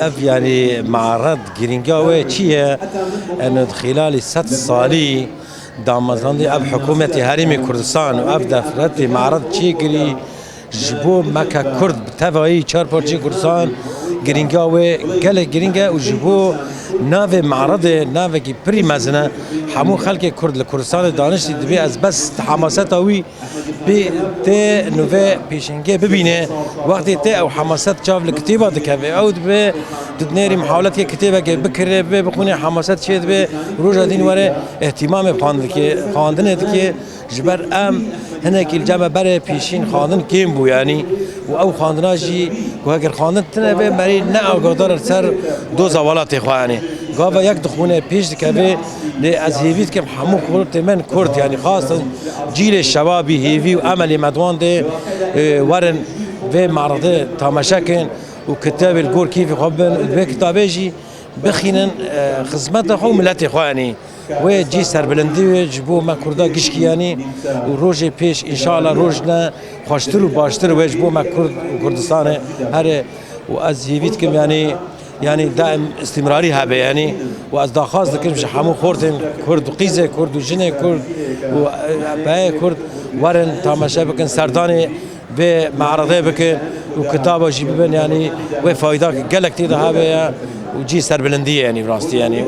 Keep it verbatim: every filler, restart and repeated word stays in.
Ev, yanî, maret girînga wê çi ye? Eno, di xîlalî sed salî damezrandî ev hikûmetê Herêmê Kurdistan û ev defretê maret çêkirî, ji bo me ke Kurd bi tevayî çar parçeyê Kurdistan girînga wê gelek girîng e û ji bo navê maredê navekî pirî mezin e. Hemû xelkê Kurd li Kurdistanê daniştî dibê ez bes di hemaseta wî Pê tê nûvê pêşengê bibîne, wextê tê ew hemaset çav li kitêba dikeve, ew dibe tu dinêrî mihawletê kitêbekê bikire, bê bixwîne hemaset çê dibe, roja dîn were îhtîmamê xwendikê, xwendinê dike, ji ber em hinekî li cem me berê pêşîn xwendin kêm bû, yanî û ew xwendina jî ku heger xwendin tine be, merî ne agadar li ser doza welatê xwe, yanî gava yek dixwîne pêş dikeve, lê ez hêvî dikim hemû xultê min Kurd, yanî xastin cîlê şebabî hêvî û emelê me di wan de, e, werin vê maredê tamaşe kin û kitêbê li gor kêfê xwe bin û vê kitabê jî bixînin, e, xizmeta xwe û miletê xwe, yanî wê cî serbilindî wê ji bo me Kurda gişkî, yanî û rojê pêş înşallah roj ne xweştir û baştir wê ji bo me Kurd û Kurdistanê here û ez hêvî dikim, yanî, yanî daim îstîmrarî hebe, yanî û ez daxwaz dikim ji hemû xortên Kurd û qîzê Kurd û jinê Kurd û, e, peyê Kurd werin tamaşe bikin, serdanê vê me'redê bikin û kitaba jî bibin, yanî wê fayda gelek tê de hebe ye û cî serbilindî ye, yanî rastî, yanî.